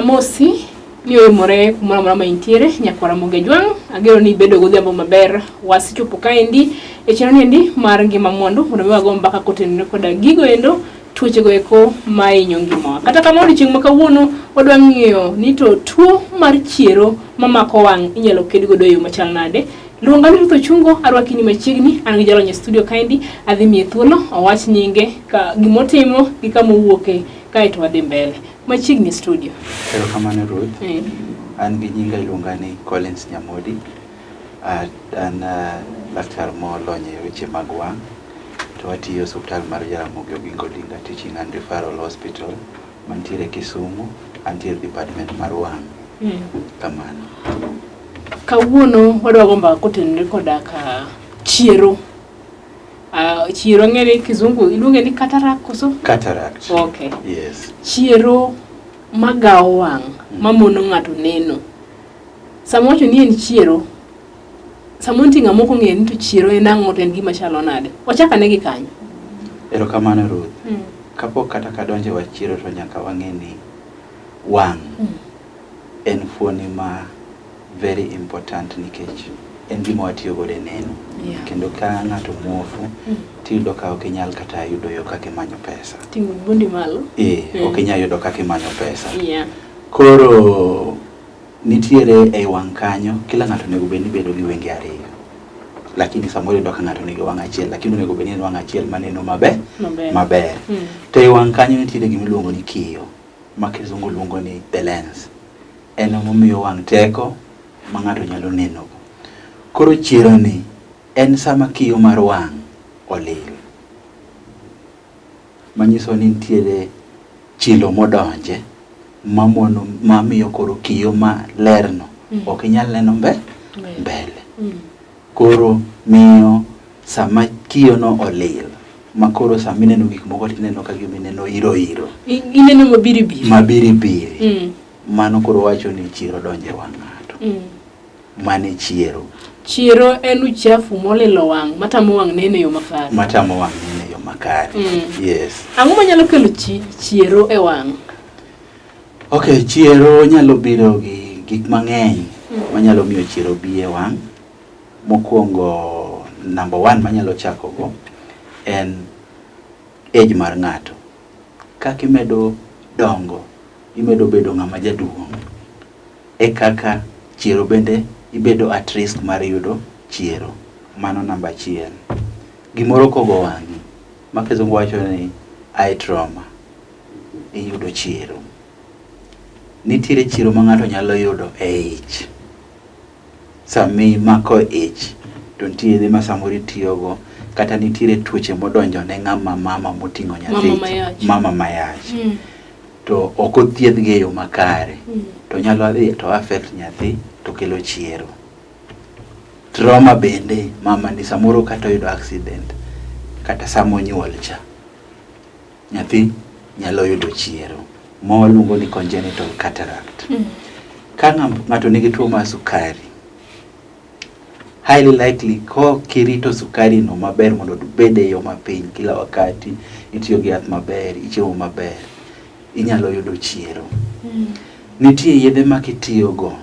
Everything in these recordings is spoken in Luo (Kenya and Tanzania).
Amosi ni oimore kumoro amora ma intiere nyakwara Ramogi Ajwang', ageno ni ibedo godhiambo maber. Wasechopo kaendi e chenro niendi mar ngima mwandu mondo mi wago mbaka kotenore koda gigo endo tuochego eko mahinyo ngimawa. Kata kamano odiochieng' ma kawuono wadwa ng'iyo ni to tuo mar chiero mamako wang' inyalo ked godo e yo machal nade. Luonga ni Ruth Ochungo, arwaki ni machiegni, an gi jalony e studio kaendi, adhi miye thuolo owach nyinge, ka gimotimo gi kama owuoke kaeto wadhi mbele. Machiegni e studio. Erokamano Ruth. An gi nyinga iluonga ni Collins Nyamodi. An laktar molony e weche mag wang' to atiyo e osuptal mar Jaramogi Oginga Odinga Teaching and Referral Hospital mantiere Kisumu. Antie e department mar wang'. Kamano. Kawuono wadwa go mbaka kotenore koda ka chiero. Chiero ang'e ni kizungu iluonge ni cataract koso? Cataract. Okay. Yes. Chiero magawo wang' mamono ng'ato neno. Sama wacho ni en chiero, samoro nitie ng'ama ok ong'eyo ni to chiero en ang'o to en gima chalo nade. Wachak ane gi kanyo. Erokamano Ruth. Kapok kata kadonjo e wach chiero to nyaka wang'e ni wang' en fuoni ma very important nikech en gima watiyo godo e neno. Kendo ka ng'ato muofu tiyudo ka ok inyal kata yudo yo kaka imanyo pesa. Ting'o dwondi malo. Ok inyal yudo kaka imanyo pesa. Koro nitiere ei wang' kanyo, kila ng'ato onego bed ni bedo gi wenge ariyo. Lakini samoro iyudo ka ng'ato nigi wang' achiel, lakini onego bed ni en wang' achiel maneno maber, maber. To ei wang' kanyo nitiere gima iluongo ni kiyo, ma kizungu luongo ni the lens. En emomiyo wang' teko ma ng'ato nyalo neno go. Koro chiero ni en sama kiyo mar wang' olil. Manyiso ni nitiere chilo modonje mamono mamiyo koro kiyo malerno ok inyal neno mbele. Koro miyo sama kiyo no olil ma koro sama ineno gik moko tineno ka gima ineno iro iro. Ineno mabiribiri. Mabiribiri. Mano koro wacho ni chiero donjo e wang' ng'ato. Mano e chiero. Chiero en uchafu molilo wang' matamo wang' neno e yo makare. Matamo wang' neno e yo makare. Yes. Ang'o manyalo kelo chiero e wang'? Okay, chiero nyalo biro gi gik mang'eny manyalo miyo chiero bi e wang'. Mokwongo, number one manyalo chako go en age mar ng'ato. Kaka imedo dongo, imedo bedo ng'ama jaduong', e kaka chiero bende ibedo at risk mar yudo chiero. Mano namba achiel. Gimoro kogo wang'i, ma kizungu wacho ni eye trauma, iyudo chiero. Nitiere chiero ma ng'ato nyalo yudo e ich. Sama imako ich, to nitie yedhe ma samoro itiyogo, kata nitiere tuoche modonjo ne ng'ama mama moting'o nyathi, mama mayach. To ok othiedhgi e yo makare, to nyalo dhi to affect nyathi to kelo chiero. Trauma bende, mama ni samoro kata oyudo accident, kata sama onyuol cha, nyathi nyalo yudo chiero ma waluongo ni congenital cataract. Ka ng'ato nigi tuo mar sukari, highly likely kokirito sukari no maber mondo obed e yo mapiny kila wakati, itiyo gi yath maber, ichiemo maber, inyalo yudo chiero. Nitie yedhe ma kitiyogo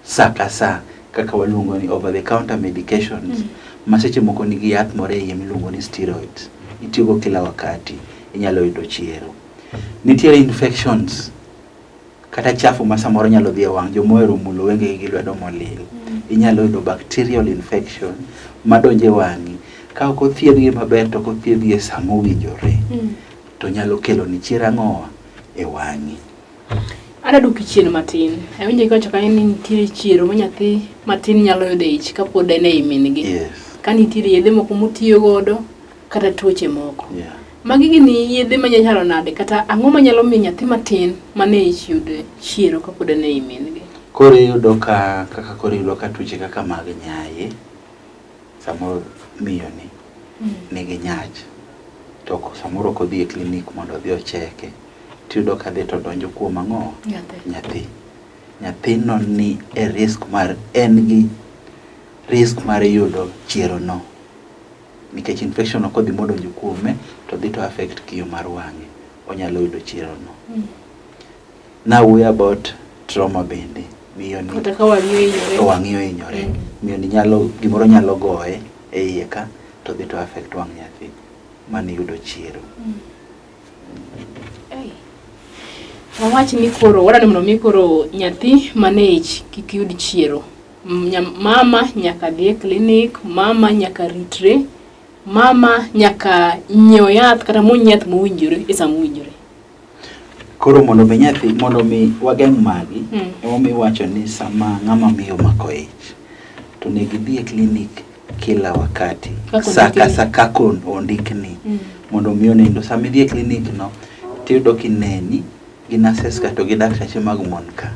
sa ka sa, kaka waluongo ni over the counter medications, ma seche moko nigi yath moro e iye miluongo ni steroids, itiyogo kila wakati, inyalo yudo chiero. Nitiere infections kata chafu ma samoro nyalo dhi e wang' jomohero mulo wengegi gi lwedo molil. Inyalo yudo bacterial infection madonjo e wang'i. Ka ok othiedhgi maber to ok othiedhgi e sama owinjore, to nyalo kelo ni chiero ang'owa e wang'i. Adwa duoki chien matin. Awinjo kiwacho kanyo ni nitiere chiero ma nyathi matin nyalo yudo e ich kapod en ei min gi. Yes. Ka nitiere yedhe moko motiyo godo kata tuoche moko. Yeah. Magi gin yedhe manyalo chalo nade kata ang'o manyalo miyo nyathi matin mane ich yud chiero kapod en ei min gi? Koro iyudo ka kaka koro iyudo ka tuoche kaka mag nyaye samoro miyo ni nigi nyach to samoro ok odhi e klinik mondo odhi ocheke, tiyudo ka dhi to donjo kuom ang'o? Nyathi. Nyathi. Nyathino ni e risk mar en gi risk mar yudo chiero no nikech infection no kodhi modonjo kuome to dhi to affect kiyo mar wang'e, onyalo yudo chiero no. Nawuoyo about trauma bende. Miyo ni Kata ka wang'i ohinyore. Wang'i ohinyore. Miyo ni nyalo gimoro nyalo goye e iye ka to dhi to affect wang' nyathi mane yudo chiero. Ei. Wawach ni koro wadwani mondo mi koro nyathi mane ich kik yud chiero. Mama nyaka dhi e klinik, mama nyaka ritre, mama nyaka nyiew yath kata muony yath mowinjore e sama owinjore. Koro mondo mi nyathi mondo mi wageng' magi emomiyo iwacho ni sama ng'ama miyo omako ich to onego idhi e klinik kila wakati Kaka sa ka ondikni. sa kaka ondikni mondo mi onendo. Sama idhi e klinik no tiyudo kineni gi nurses ka to gi daktache mag mon ka.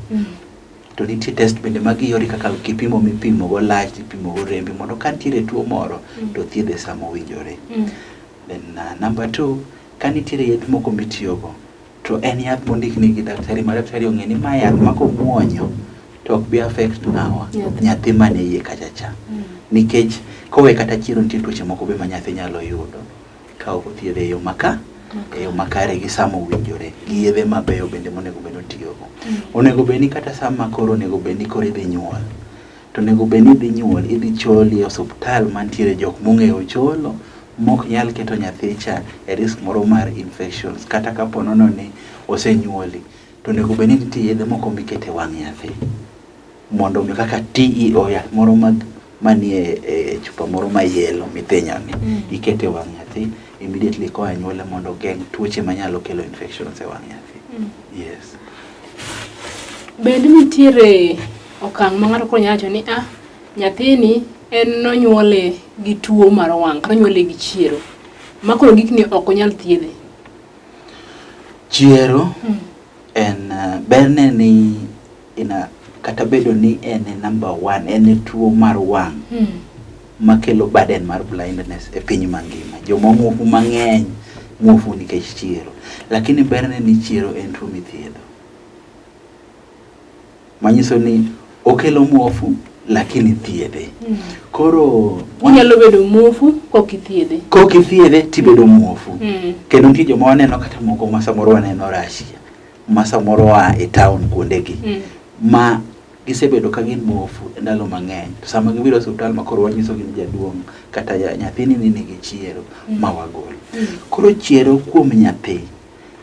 To nitie test bende ma giori kaka kipimo mipimo go lach, ipimo go rembi mondo ka nitiere tuo moro to thiedhe sama owinjore. Then number 2, ka nitiere yedhe moko mitiyogo to en yath mondikni gi daktari ma daktari ong'e ni ma yath ma komuonyo to ok bi affect ng'awa nyathi man e iye kacha cha. Nikech kowe kata chiero nitie tuoche moko be ma nyathi nyalo yudo ka ok othiedhe e yo maka e yo makare gi sama owinjore gi yedhe mabeyo bende monego bed otiyogo. Onego bed ni kata sama koro onego bed ni koro idhi nyuol to onego bed ni idhi nyuol idhi choli e osuptal mantiere jok mong'eyo cholo mok nyal keto nyathi cha e risk moro mar infections kata kapo nono ni osenyuoli to onego bed ni nitie yedhe moko mikete wang' nyathi mondo mi kaka TEO yath moro mag manie e chupa moro ma yellow mithinyo ni ikete wang' nyathi immediately koa nyuole mondo ogeng' tuoche manyalo kelo infections e wang' nyathi. Yes. Bende nitiere okang' ma ng'ato koro nyalo wacho ni ah, nyathini en nonyuole gi tuo mar wang' kata onyuole gi chiero ma koro gikni ok onyal thiedhe. Chiero en berne ni ina kata bedo ni en e number one, en e tuo mar wang' makelo burden mar blindness e piny mangima. Joma muofu mang'eny muofu nikech chiero. Lakini berne ni chiero en tuo mithiedho. Manyiso ni okelo muofu lakini thiedhe. Koro Inyalo bedo muofu kok ithiedhe. Kok ithiedhe tibedo muofu. Kendo nitie joma waneno kata moko ma samoro waneno Russia, ma samoro oa e town kuondegi ma gisebedo ka gin muofu e ndalo mang'eny. To sama gibiro e osiptal ma koro wanyisogi ni jaduong' kata nyathini ni nigi chiero ma wagolo. Koro chiero kuom nyathi,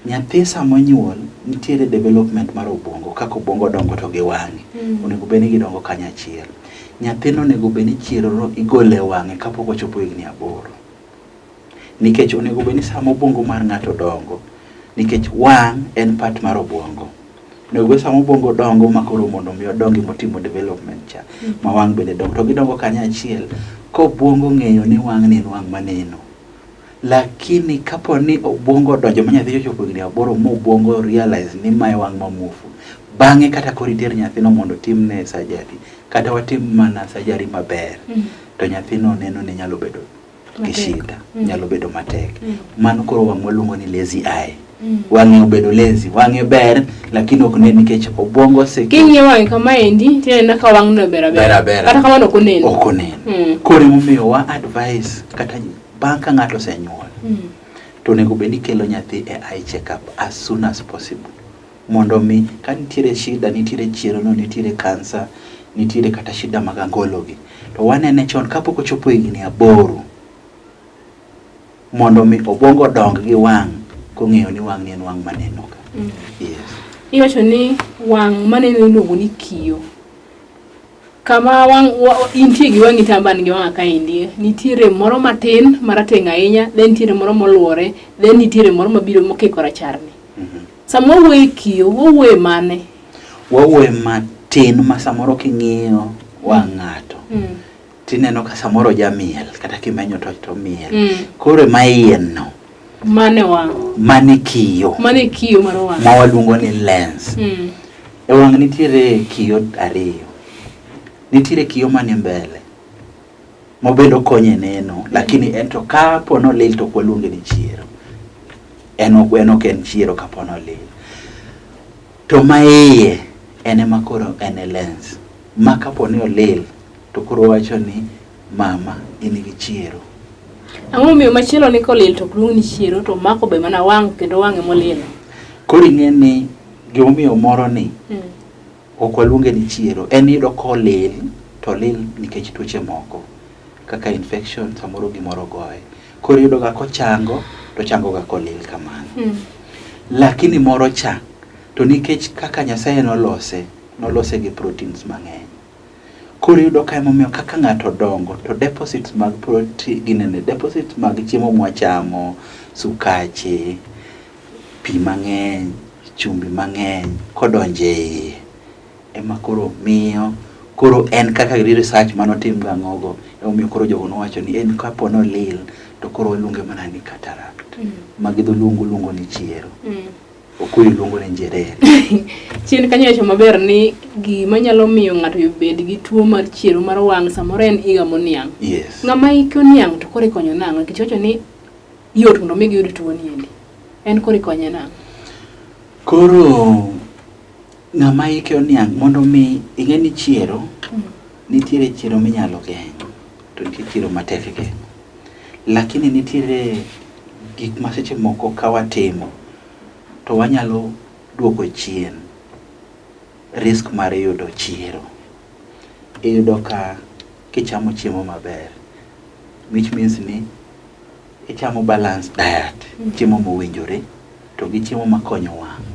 nyathi sama onyuol nitiere development mar obwongo kaka obwongo dongo to gi wang'e. Onego bed ni gidongo kanyachiel. Nyathino onego bed ni chiero igolo e wang'e kapok ochopo higni 8. Nikech onego bed ni sama obwongo mar ng'ato dongo, nikech wang' en part mar obwongo. Onego bed sama obwongo dongo ma koro mondo mi odongi motimo development cha, ma wang' bende dongo. To gidongo kanyachiel, kobwongo ong'eyo ni wang' ni en wang' maneno. Lakini kapo ni obwongo odonjo ma nyathi ochopo higni 8 ma obwongo realize ni mae wang' ma muofu, bang'e kata koro iter nyathino mondo otimne surgery, kata watim mana surgery maber, to nyathino neno ni nyalo bedo gi shida, nyalo bedo matek. Mano koro wang' waluongo ni lazy eye. Wang'e obedo lazy, wang'e ber lakini ok nen nikech obwongo oseket. King'iyo wang'e kamaendi tineno ka wang'no ber aber. Ber abera. Kata kamano ok oneno. Ok oneno. Koro emomiyo wa advice kata bang' ka ng'ato osenyuol to onego bed ni ikelo nyathi e eye check up as soon as possible mondo mi ka nitiere shida, nitiere chiero no, nitiere kansa, nitiere kata shida mag angolo gi, to wanene chon kapok ochopo higni 8 mondo mi obwongo odong gi wang' kong'eyo ni wang' ni en wang' maneno ka. Yes. Iwacho ni wang' maneno iluongo ni kiyo. Kama wang' intie gi wang'i tamba an gi wang'a kaendi, nitiere moro matin marateng' ahinya, then nitiere moro moluore, then nitiere moro mabiro mokiko racharni. Sama wawuoyo e kiyo, wawuoyo e mane? Wawuoyo matin ma samoro king'iyo wang' ng'ato tineno ka samoro jamiel kata kimenyo to omiel. Koro ma iye no. Mane wang'? Mane kiyo. Mane kiyo mar wang'. Ma waluongo ni lens. E wang' nitiere kiyo 2. Nitiere kiyo manie mbele mobende okonyo e neno, lakini en to kapo nolil to ok waluonge ni chiero. En ok en chiero kapo nolil. To ma iye en ema koro en e lens. Ma kapo ni olil to koro wacho ni mama in gi chiero. Ang'o momiyo machielo ni kolil to ok luong ni chiero to mako be mana wang' kendo wang' ema olilo? Koro ing'e ni Gimomiyo moro ni ok waluonge ni chiero, en iyudo kolil to olil nikech tuoche moko kaka infection, samoro gimoro goye. Koro iyudo ga kochango to ochango ga kolil kamano. Lakini moro cha to nikech kaka Nyasaye nolose, nolose gi proteins mang'eny. Koro iyudo ka emomiyo kaka ng'ato dongo to deposits mag protein ginene deposits mag chiemo mwachamo, sukache, pi mang'eny, chumbi mang'eny kodonjo e iye ema koro miyo koro en kaka research manotim gang'ogo emomiyo koro jogo nowacho ni en kapo nolil to koro waluonge mana ni cataract. Ma gi dholuo luongo ni chiero. Okuyu luongo ni njerere. Chien kanyo iwacho maber ni gima nyalo miyo ng'ato obed gi tuo mar chiero mar wang' samoro en higa moniang'. Yes. Ng'ama hike oniang' to koro ikonyo nang'o? Nikech iwacho ni yot mondo mi giyud tuo ni endi. En koro ikonye nang'o? Koro ng'ama hike oniang' mondo mi ing'e ni chiero nitiere chiero minyalo geng' to nitie chiero matek geng'o. Lakini nitiere gik ma seche moko ka watimo to wanyalo duoko chien risk mar yudo chiero. Iyudo ka kichamo chiemo maber which means ni ichamo balanced diet, chiemo mowinjore to gi chiemo makonyo wang'.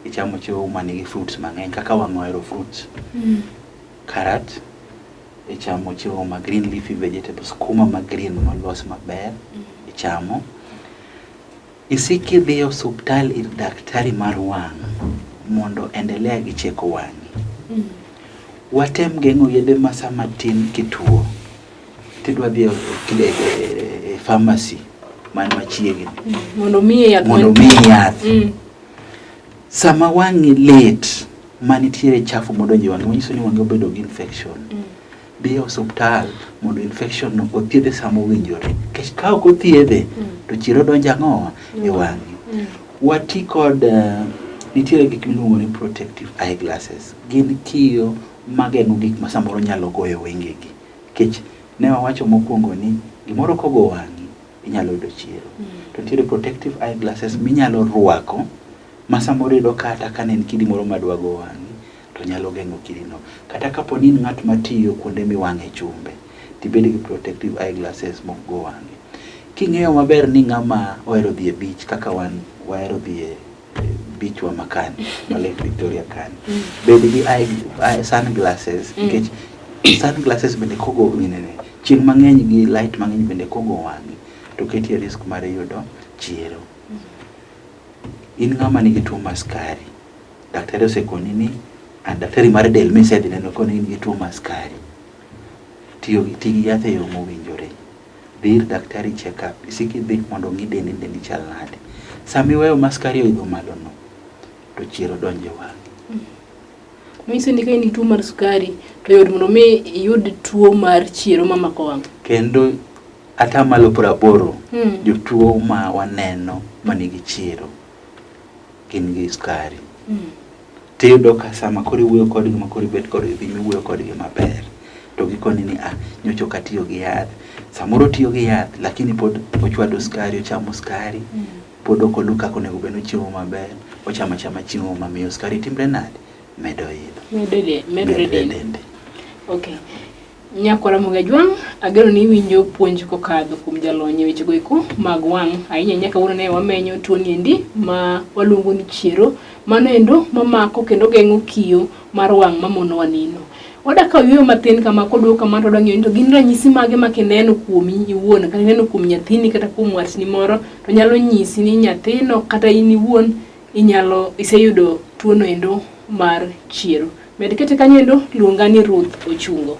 Ichamo chiemo manigi fruits mang'eny kaka wang' ohero fruits. Carrot, ichamo chiemo ma green leafy vegetables, skuma ma green molos maber ichamo. Isik idhi e osuptal ir daktari mar wang' mondo endelea gi cheko wang'i. Watem geng'o yedhe ma sama tin kituo tidwa dhi e pharmacy man machiegni Mondo miyi yath. mondo miyi yath. Sama wang'i lit manitiere chafu modonjo e wang'i manyiso ni wang'i obedo gi infection. Dhi e osuptal mondo infection no othiedhe sama owinjore. Nikech ka ok othiedhe to chiro donjo ang'owa e wang'i. Wati kod nitiere gik miluongo ni protective eye glasses. Gin kiyo mageng'o gik ma samoro nyalo goyo wengegi. Nikech ne wawacho mokwongo ni gimoro kogo wang'i inyalo yudo chiero. To nitiere protective eye glasses minyalo rwako ma samoro iyudo kata ka ne en kidi moro madwa go wang'i to nyalo geng'o kidino. Kata kapo ni in ng'at matiyo kuonde miwang'e chumbe, tibed gi protective eye glasses mok go wang'i. King'eyo maber ni ng'ama ohero dhi e beach kaka wan wahero dhi e beach wa makani, ma Lake Victoria kani, bed gi sunglasses nikech sunglasses bende kogo ginene, chieng' mang'eny gi light mang'eny bende kogo wang'i to keti e risk mar yudo chiero. In ng'ama nigi tuo mar sukari, daktari osekoni ni daktari mar del misedhi neno koni in gi tuo mar sukari. Tiyo gi ti gi yath e yo mowinjore. Dhi ir daktari check up, isik idhi mondo ong'i dendi dendi chal nade. Sama iweyo ma sukari oidho malo no, to chiero donjo e wang'i. Manyiso ni ka in gi tuo mar sukari to yot mondo mi iyud tuo mar chiero mamako wang'. Kendo atamalo 80 jotuo ma waneno manigi chiero gin gi sukari. Tiyudo ka sama koro iwuoyo kodgi ma koro ibet kodgi piny miwuoyo kodgi maber to gikoni ni ah, nyocha ok atiyo gi yath. Samoro otiyo gi yath lakini pod ochwado sukari, ochamo sukari, pod ok oluw kaka onego bed ni ochiemo maber, ochamo achama chiemo mamiyo sukari timre nade? Medo idho. Medore dende. Okay. Nyakwara Mogajwang', ageno ni iwinjo puonj kokadho kuom jalony e wechego eko mag wang'. Ahinya ahinya kawuono ne wamenyo tuo ni endi ma waluongo ni chiero, mano endo mamako kendo geng'o kiyo mar wang' mamonowa neno. Wadak ka yueyo matin kama koduogo kama to wadwa ng'eyo ni to gin ranyisi mage ma kineno kuomi iwuon kata ineno kuom nyathini kata kuom watni moro to nyalo nyisi ni nyathino kata in iwuon inyalo iseyudo tuono endo mar chiero. Med kete kanyo endo, luonga ni Ruth Ochungo.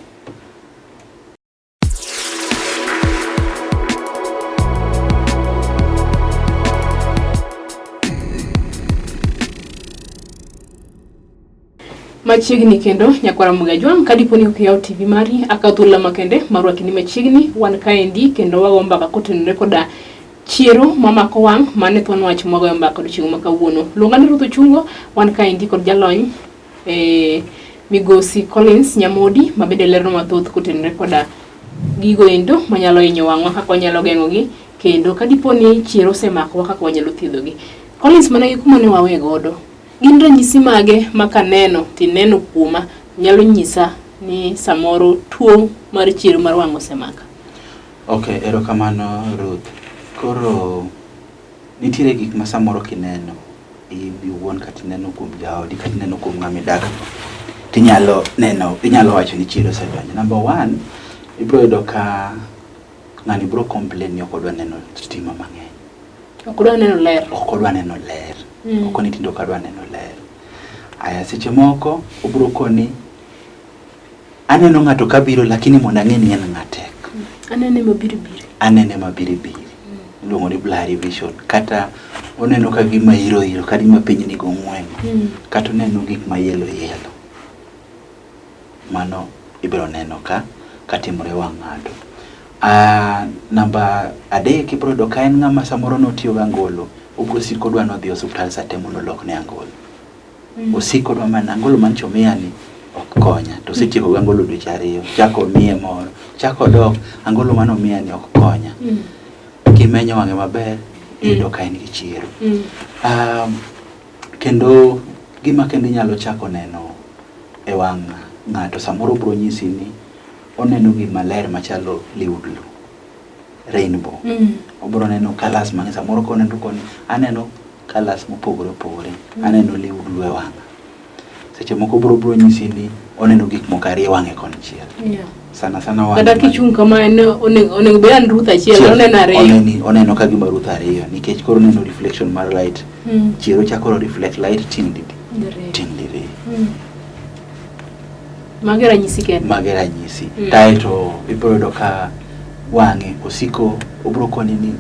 Machiegni kendo nyakwara Mugajwang' ka dipo ni ok iyawo TV mari, akawo thuolo makende mar rwaki ni machiegni. Wan kaendi kendo wago mbaka kotenore koda chiero mamako wang' mane thuon wach mwagoyo mbaka odiochieng' ma kawuono. Luonga ni Ruth Ochungo, wan kaendi kod jalony migosi Collins Nyamodi ma bende lero mathoth kotenore koda gigo endo manyalo hinyo wang'wa kaka wanyalo geng'ogi kendo ka dipo ni chiero osemakowa kaka wanyalo thiedhogi. Collins, mana gi kuma ne wawe godo. Gin ranyisi mage ma kaneno tineno kuoma nyalo nyisa ni samoro tuo mar chieru mar wang' osemaka? Ok, erokamano Ruth. Koro nitiere gik ma samoro kineno in iwuon kata ineno kuom jaodi kata ineno kuom ng'ama idak go tinyalo neno inyalo wacho ni chiro osedonjo. Number one, ibiro yudo ka ng'ani biro complain ni ok odwa neno stima mang'eny. Ok odwa neno ler. Ok odwa neno ler. Ok ni tinde ok adwa neno ler. Aya seche moko obiro koni aneno ng'ato kabiro lakini mondo ang'e ni en ng'a tek. Anene mabiribiri. Anene mabiribiri. Iluongo ni blurry vision. Kata oneno ka gima iro iro, ka gima piny nigi ong'weng'o. Kata oneno gik ma yelo yelo. Mano ibiro neno ka katimore wang' ng'ato. Namba adek ibiro yudo ka en ng'ama samoro notiyo gi angolo, obiro siko odwa ni odhi e osiptal sate mondo olokne angolo. Osiko odwa mana angolo mancho omiya ni ok konya, to osetieko gi angolo dweche ariyo, chako omiye moro, chako odok, angolo mane omiya ni ok konya. Kimenyo wang'e maber, iyudo ka en gi chiero. Kendo gima kendo inyalo chako neno e wang' ng'ato samoro biro nyisi ni oneno gima ler machalo liudlu, rainbow. Obiro neno colours mang'eny samoro koneno koni aneno colours mopogore opogore, aneno liudlu e wang'a. Seche moko biro biro nyisi ni oneno gik moko ariyo e wang'e konchiel. Sana sana wang'e Kata kichung' kama en onego bed an Ruth achiel, oneno ariyo. Oneni, oneno ka gima Ruth ariyo nikech koro oneno reflection mar light. Chiero chako reflect light ting' didi. Ting' diriyo. Mage ranyisi kende. Mage ranyisi. Kaeto ibiro yudo ka wang'e osiko obiro koni ni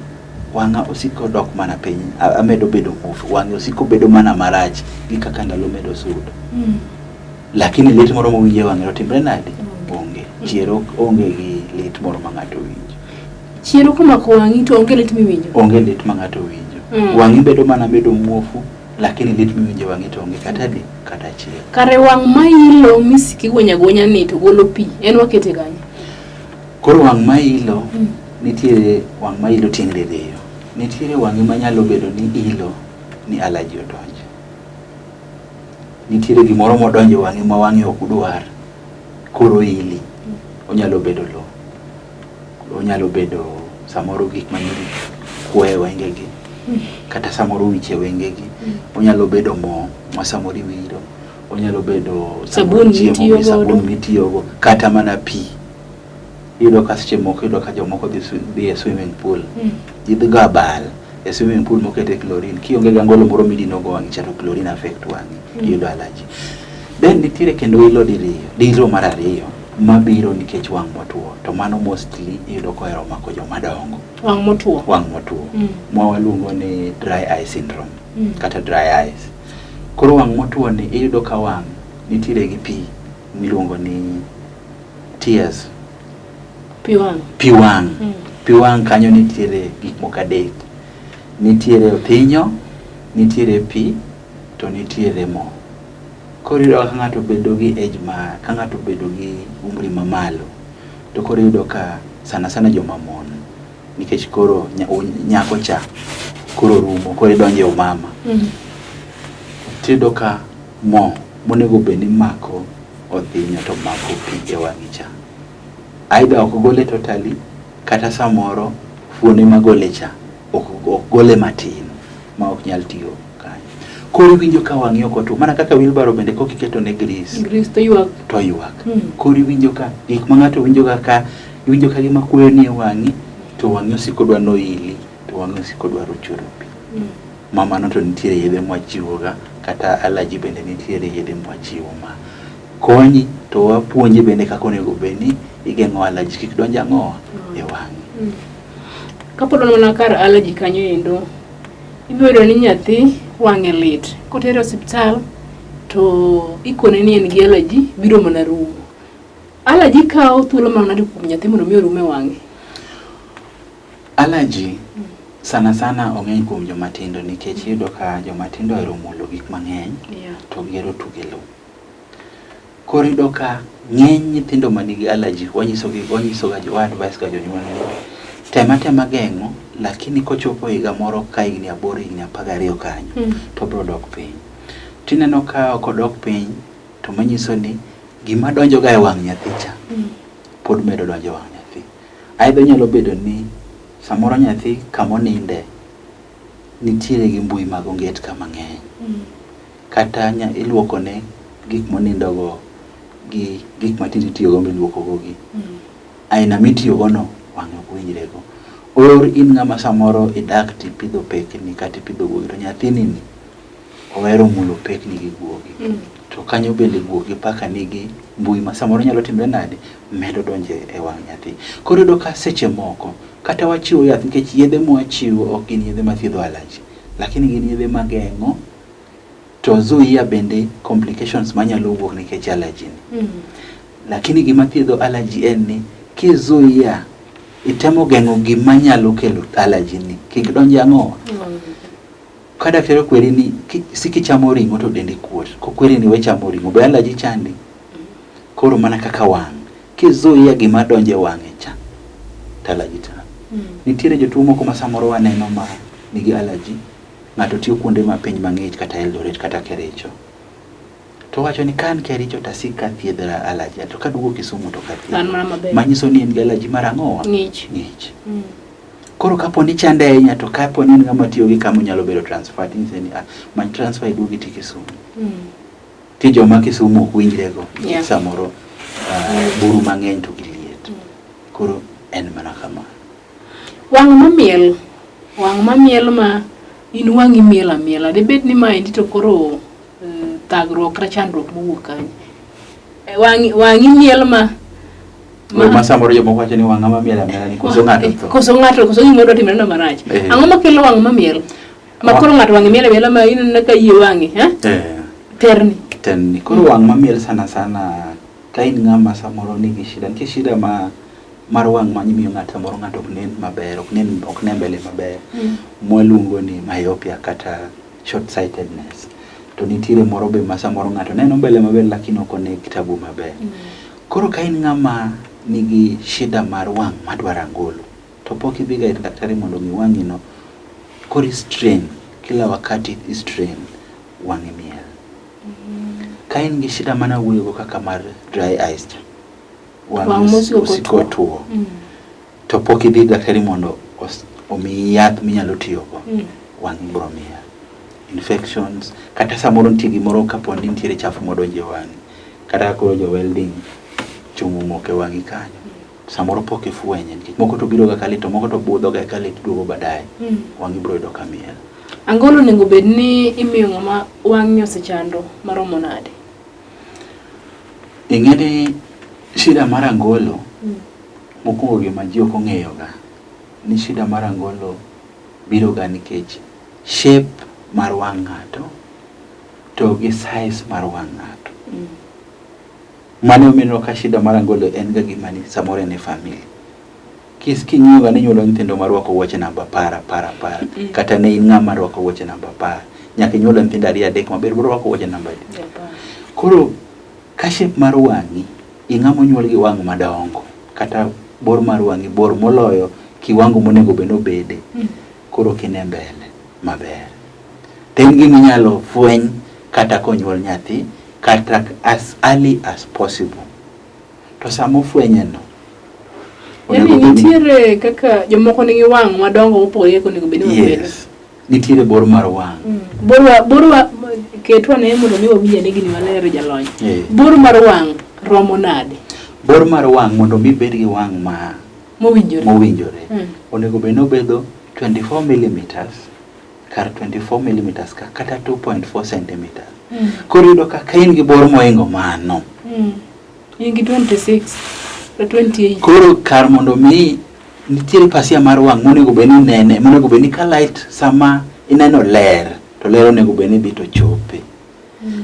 wang'a osiko dok mana piny, amedo bedo muofu, wang'e osiko bedo mana marach gi kaka ndalo medo sudo. Lakini lit moro mowinjo e wang'e to timre nade? Onge. Chiero onge gi lit moro ma ng'ato winjo. Chiero komako wang'i to onge lit miwinjo. Onge lit ma ng'ato winjo. Wang'i bedo mana bedo muofu lakini lit miwinjo e wang'i to onge kata adi kata achiel. Kare wang' ma ilo misiki guonya guonya ni to golo pi, en wakete kanye? Koro wang' ma ilo nitiere wang' ma ilo tieng' diriyo. Nitiere wang'i manyalo bedo ni ilo ni allergy odonjo. Nitiere gimoro modonjo e wang'i ma wang'i ok dwar, koro ili. Onyalo bedo lo, onyalo bedo samoro gik ma nyiri kuoyo e wengegi, kata samoro wiche wengegi. Onyalo bedo mo ma samoro iwiro, onyalo bedo sabun chiemo, sabun mitiyogo, kata mana pi. Iyudo ka seche moko iyudo ka jomoko dhi e swimming pool. Ji dhi ga bal e swimming pool mokete chlorine. Kionge gi angolo moro midino go wang'i cha to chlorine affect wang'i. Iyudo allergy. Then nitiere kendo ilo diriyo, diro mar ariyo mabiro nikech wang' motuo. To mano mostly iyudo kohero mako joma dongo. Wang' motuo. Wang' motuo. Ma waluongo ni dry eye syndrome kata dry eyes. Koro wang' motuo ni iyudo ka wang' nitiere gi pi miluongo ni tears. Pi wang'. Pi wang'. Pi wang' kanyo nitiere gik moko adek. Nitiere othinyo, nitiere pi, to nitiere mo. Koro iyudo ka ng'ato bedo gi age ma ka ng'ato bedo gi umri mamalo, to koro iyudo ka sana sana joma mon, nikech koro nyako cha koro rumo, koro idonjo e umama. Tiyudo ka mo monego bed ni mako othinyo to mako pi e wang'i cha. Either ok gole totally, kata samoro fuonde magole cha ok gole matin ma ok nyal tiyo kanyo. Koro iwinjo ka wang'i ok otuo, mana kaka wheelbarrow bende kok iketo ne grease. Grease to ywak. To ywak. Koro iwinjo ka gik ma ng'ato winjo ga ka iwinjo ka gima kuoyo ni e wang'i, to wang'i osiko dwa noili, to wang'i osiko dwaro chwero pi. Ma mano to nitiere yedhe mwachiwo ga, kata allergy bende nitiere yedhe mwachiwo ma konyi to wapuonji bende kaka onego bed ni igeng'o allergy kik donj ang'owa e wang'i. Kapod wan mana kar allergy kanyo endo, ibiro yudo ni nyathi wang'e lit. Kotere osiptal to ikone ni en gi allergy biro mana rumo. Allergy kawo thuolo marom nade kuom nyathi mondo mi orum e wang'e? Allergy sana sana ong'eny kuom joma tindo nikech iyudo ka joma tindo ohero mulo gik mang'eny to gihero tugo e lowo. Koro iyudo ka ng'eny nyithindo manigi allergy wanyisogi wanyisoga wa advise ga jonyuol ni tem atema geng'o lakini kochopo higa moro ka higni 8 higni 12 kanyo to biro dok piny. Tineno ka ok odok piny to manyiso ni gima donjo ga e wang' nyathi cha pod medo donjo e wang' nyathi. Aidha onyalo bedo ni samoro nyathi kamoninde nitiere gi mbui mag onget ka mang'eny. Kata iluokone gik monindogo gi gik ma tinde itiyogo miluokogo gi. Aina mitiyogo no wang'e ok winjre go. Or in ng'ama samoro idak tipidho pekni kata ipidho guogi to nyathini ni ohero mulo pekni gi guogi. To kanyo bende guok gi paka nigi mbui ma samoro nyalo timre nade medo donjo e wang' nyathi. Koro iyudo ka seche moko kata wachiwo yath nikech yedhe mwachiwo ok gin yedhe mathiedho allergy lakini gin yedhe mageng'o to zuia bende complications manyalo wuok nikech allergy ni. Lakini gima thiedho allergy en ni kizuia itemo geng'o gima nyalo kelo allergy ni kik donj ang'o. Ka daktari okweri ni sik ichamo ring'o to dendi kuot, kokweri ni we chamo ring'o be allergy chandi? Koro mana kaka wang', kizuia gima donjo e wang'e cha to allergy tam. Nitiere jotuo moko ma samoro waneno ma nigi allergy, ng'ato tiyo kuonde ma piny mang'ich kata Eldoret kata Kericho. To owacho ni ka an Kericho to asik kathiedhra allergy to kaduogo Kisumu to ok An mana maber. Manyiso ni en gi allergy mar ang'owa? Ng'ich. Ng'ich. Koro kapo ni chande ahinya to kapo ni en ng'ama tiyo gi kama onyalo bedo transfer tinyise ni ah, many transfer iduog iti Kisumu. Ti joma Kisumu ok winjrego Yeah. samoro buru mang'eny to gi liet. Koro en mana kamano. Wang' mamiel, wang' mamiel ma in wang'i miel amiela. Dibed ni maendi to koro thagruok kata chandruok mowuok kanye? Wang'i wang'i miel ma ma samoro jomoko wacho ni wang'a mamiel amiela ni koso ng'ato tho. Koso ng'ato, koso gima dwa timore no marach. Ang'o makelo wang' mamiel? Ma koro ng'ato wang'e miel amiela ma ineno ka yie wang'e, ha? Terni. Terni. Koro wang' mamiel sana sana ka in ng'ama samoro nigi shida, nitie shida ma mar wang' ma miyo ng'ato samoro ng'ato ok nen maber, ok nen ok ne mbele maber. Mwaluongo ni myopia kata short sightedness. To nitiere moro be ma samoro ng'ato neno mbele maber lakini ok one kitabu maber. Koro ka in ng'ama nigi shida mar wang' madwaro angolo, to pok idhiga ir daktari mondo ong'i wang'i no, koro i strain, kila wakati i strain, wang'i miel. Ka in gi shida mana wuoyogo kaka mar dry eyes cha, wang' osiko tuo, to pok idhi ir daktari mondo omiyi yath minyalo tiyogo, wang'i biro miel. Infections, kata samoro nitie gimoro kapo ni nitiere chafu modonjo e wang'i, kata koro jo welding chungo omoko e wang'i kanyo, samoro pok ifwenye nikech moko to biro ga kalit to moko to budho ga eka lit duogo baadaye, wang'i biro yudo ka miel. Angolo onego bed ni imiyo ng'ama wang'e osechando maromo nade? Ing'e ni shida mar angolo, mokwongo gima ji ok ong'eyo ga, ni shida mar angolo biro ga nikech shape mar wang' ng'ato to gi size mar wang' ng'ato. Mano emomiyo ineno ka shida mar angolo en ga gima ni samoro en e family. King'iyo ga ni inyuolo nyithindo marwako wuoche namba apar, apar, apar. Kata ne in ng'ama rwako wuoche namba apar. Nyaka inyuol nyithindo ariyo adek maber biro rwako wuoche namba adi. Koro ka shape mar wang'i, ing'ama onyuol gi wang' madongo kata bor mar wang'i bor moloyo kiwango monego bed ni obede. Koro ok ine mbele maber. To en gima inyalo fweny kata konyuol nyathi kata as early as possible. To sama ofwenye no, Yaani nitiere kaka jomoko nigi wang' madongo mopogore kaka onego bed ni wabedo. Yes. Nitiere bor mar wang'. Bor wa ketwa ne mondo mi wawinj ane gini maler jalony. Bor mar wang' romo nade? Bor mar wang' mondo mi ibed gi wang' ma mowinjore. Mowinjore. Onego bed ni obedo 24 millimeters kar 24 millimeters ka kata 2.4 centimeters. Koro iyudo ka ka in gi bor mohingo mano. In gi 26 to 28. Koro kar mondo mi nitiere pasia mar wang' monego bed ni inene, monego bed ni ka light sama ineno ler to ler onego bed ni dhi to chope.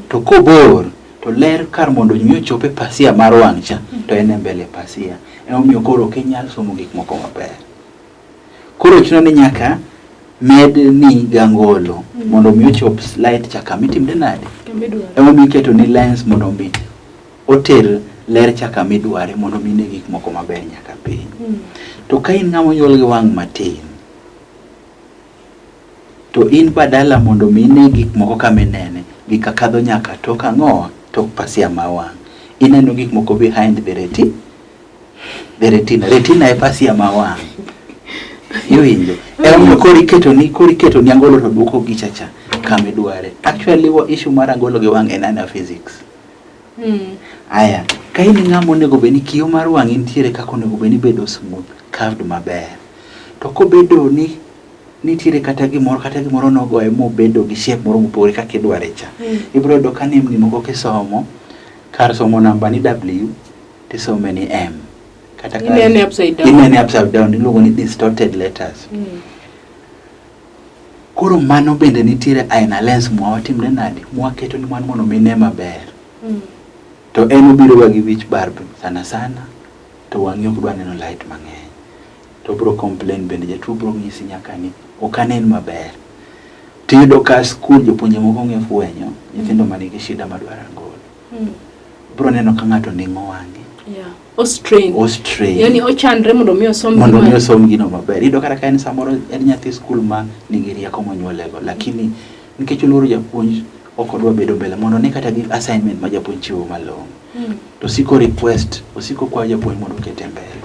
To kobor to ler kar mondo mi ochop e pasia mar wang' cha to en e mbele pasia. Emomiyo koro ok inyal somo gik moko maber. Koro chuno ni nyaka med ni gangolo mondo mi ochop light cha kama itimre nade. Emomiyo iketo ni lens mondo mi oter ler cha kama idware mondo mi ine gik moko maber nyaka piny. To ka in ng'ama onyuol gi wang' matin, to in badala mondo mi ine gik moko kama inene, Gika kadho nyaka tok ang'owa, tok pasia ma wang'. Ineno gik moko behind the reti, the retina. Retina e pasia ma wang'. Iwinjo? Emomiyo koro iketoni, koro iketoni angolo to duoko gicha cha kama idware. Actually, issue mar angolo gi wang' en ana physics. Aya, ka in ng'ama onego bed ni kiyo mar wang'i nitiere kaka onego bed ni bedo smooth, curved maber. To kobedo ni nitiere kata gimoro nogoye mobedo gi shape moro mopogore kaka idware cha. Ibiro yudo ka nembni moko kisomo, kar somo namba ni W, tisome ni M. Kata kar, Inene upside down. Inene upside down, iluongo ni distorted letters. Koro mano bende nitiere aina lens mwawatimre nade, mwaketo ni wan mondo mine maber. To en obiro ga gi wich bar sana sana, to wang'i ok dwa neno light mang'eny. To obiro complain bende, jatuo biro nyisi nyaka ni ok anen maber. Tiyudo ka skul jopuonje moko ong'e fwenyo nyithindo manigi shida madwaro angolo. Biro neno ka ng'ato ning'o wang'e. Yeah. O strain. O strain. Yani ochandre mondo mi osom mondo mi osom gino maber. Iyudo kata ka en samoro en nyathi skul ma nigi rieko monyuolego, lakini nikech oluoro japuonj ok odwa bedo mbele mondo ne kata gi assignment ma japuonj chiwo malong'o. To osiko request, osiko kwayo japuonj mondo okete mbele.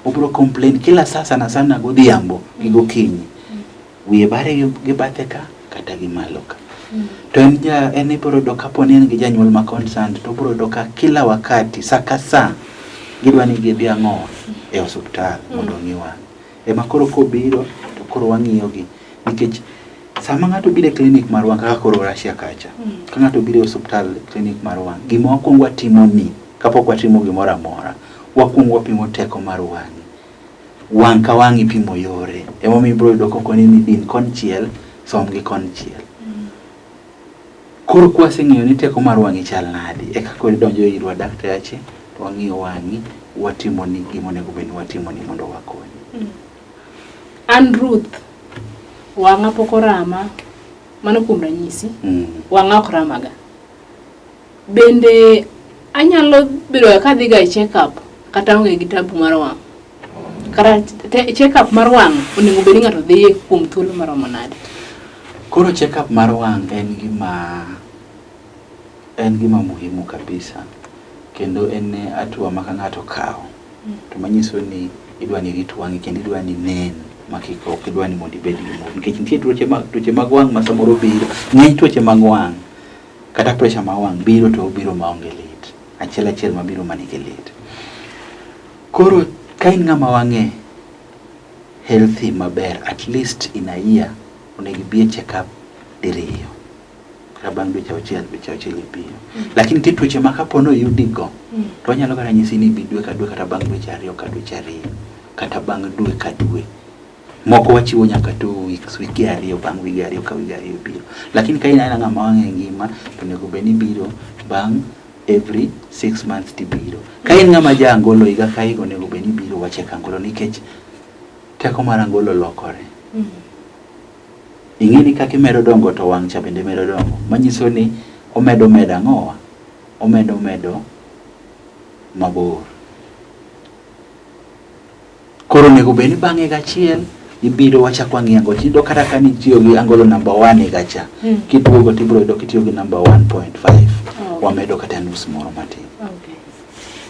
Obiro complain kila saa sana sana godhiambo gi gokinyi. Wiye bare gi bathe ka kata gi malo ka. To en ja en ibiro yudo kapo ni en gi janyuol ma concerned to obiro yudo ka kila wakati sa ka sa gidwa ni gidhi ang'o e osuptal mondo ong'i wang'. Ema koro kobiro to koro wang'iyo gi nikech sama ng'ato biro e clinic mar wang' kaka koro Russia kacha, ka ng'ato biro e osuptal clinic mar wang', gima wakwongo watimo ni kapok watimo gimoro amora, wakwongo wapimo teko mar wang'i. Wang' ka wang' ipimo yore. Emomiyo ibiro yudo kokoni ni din konchiel, som gi konchiel. Koro kwaseng'eyo ni teko mar wang'i chal nade, eka koro idonjo irwa dakteche, to wang'iyo wang'i, watimoni gima onego bed ni watimoni mondo wakonyi. An Ruth, wang'a pok orama, mano kuom ranyisi, wang'a ok ramaga. Bende anyalo bedo ka adhi ga e check up kata aonge gi tabu mar wang'? Kata check up mar wang' onego bed ni ng'ato dhiye kuom thuolo maromo nade? Koro check up mar wang' en gima muhimu kabisa kendo en hatua ma ka ng'ato okawo to manyiso ni idwa ni irit wang'i kendo idwa ni inen ma kik ok idwa ni mondo ibed gi muofu nikech nitie tuoche mag wang' ma samoro biro ng'eny tuoche mag wang' kata pressure mar wang' biro to obiro maonge lit achiel achiel mabiro manigi lit. Koro ka in ng'ama wang'e healthy maber, at least in a year onego ibi e check up diriyo kata bang' dweche auchiel dweche auchiel ibiro. Lakini nitie tuoche ma kapo ni oyudigo to wanyalo kata nyisi ni ibi dwe ka dwe kata bang' dweche ariyo ka dweche ariyo kata bang' dwe ka dwe. Moko wachiwo nyaka 2 weeks, wige ariyo bang' wige ariyo ka wige ariyo ibiro. Lakini ka in aena ng'ama wang'e ngima to onego bed ni ibiro bang' every 6 months tibiro. Ka in ng'ama ja angolo higa ka higa onego bed ni ibiro wa check angolo nikech teko mar angolo lokore. Ing'e ni kaka imedo dongo to wang' cha bende medo dongo. Manyiso ni omedo medo ang'owa? Omedo medo mabor. Koro onego bed ni bang' higa achiel ibiro wachak wang'iyo angolo. Tiyudo kata ka nitiyo gi angolo number 1 higa cha, kiduogo tibiro yudo kitiyo gi number 1.5. Wamedo kata nus moro matin. Okay.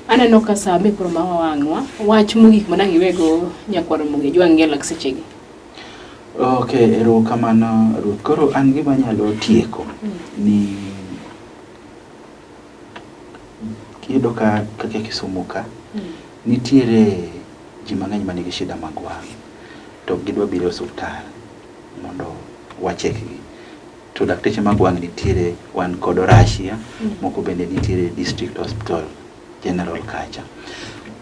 Aneno ka saa be koro mawa wang'wa. Wach mogik ma dang' iwego nyakwar Ramogi Ajwang' gi lak sechegi. Okay, erokamano Ruth. Koro an gima anyalo tieko ni iyudo ka kaka Kisumu ka nitiere ji mang'eny manigi shida mag wang' to gidwa biro e osuptal mondo wachekgi. To dakteche mag wang' nitiere, wan kod Orasia, moko bende nitiere District Hospital General kacha.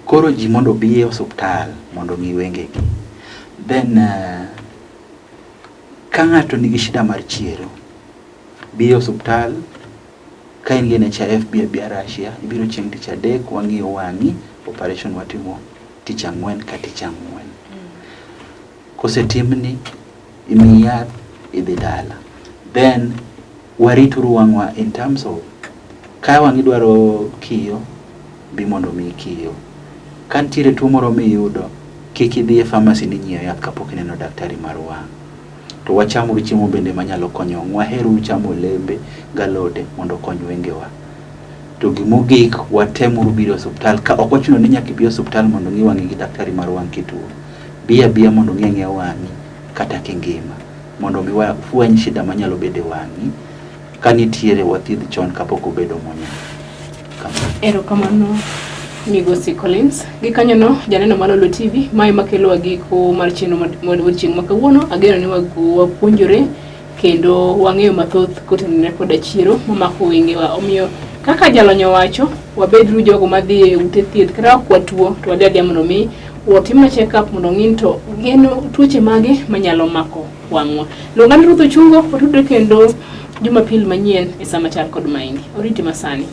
Koro ji mondo obi e osuptal mondo ong'i wengegi. Then ka ng'ato nigi shida mar chiero, bi e osuptal ka in gi NHIF bi abia Russia, ibiro chieng' tich adek wang'iyo wang'i, operation watimo tich ang'wen ka tich ang'wen. Kosetimni, imiyi yath, idhi dala. Then warituru wang'wa in terms of ka wang'i dwaro kiyo, bi mondo omiyi kiyo. Ka nitiere tuo moro miyudo, kik idhi e pharmacy ni nyiewo yath kapok ineno daktari mar wang'. To wachamuru chiemo bende manyalo konyo wang'wa. Waheruru chamo olembe galode mondo okony wengewa. To gimogik, watemuru biro e osuptal. Ka ok ochuno ni nyaka ibi e osuptal mondo ong'i wang'i gi daktari mar wang' kituo. Bi abiya mondo ong'i ang'iya wang'i kata kingima mondo mi wafweny shida manyalo bedo e wang'i ka nitiere wathiedh chon kapok obedo monya. Kamano. Erokamano Migosi Collins. Gikanyono, janeno mar Lolwe TV, mae makelo giko mar chenro mar odiechieng' ma kawuono. Ageno ni wapuonjore kendo wang'eyo mathoth kotenore koda chiro mamako wengewa. Omiyo kaka jalony owacho, wabeduru jogo madhi e ute thieth kata ok watuo to wadhi adhiya mondo mi watimna check up mondo ong'i ni to gin tuoche mage manyalo mako wang'wa. Luonga ni Ruth Ochungo, watudre kendo Jumapil manyien e saa machal kod maendi. Oriti masani.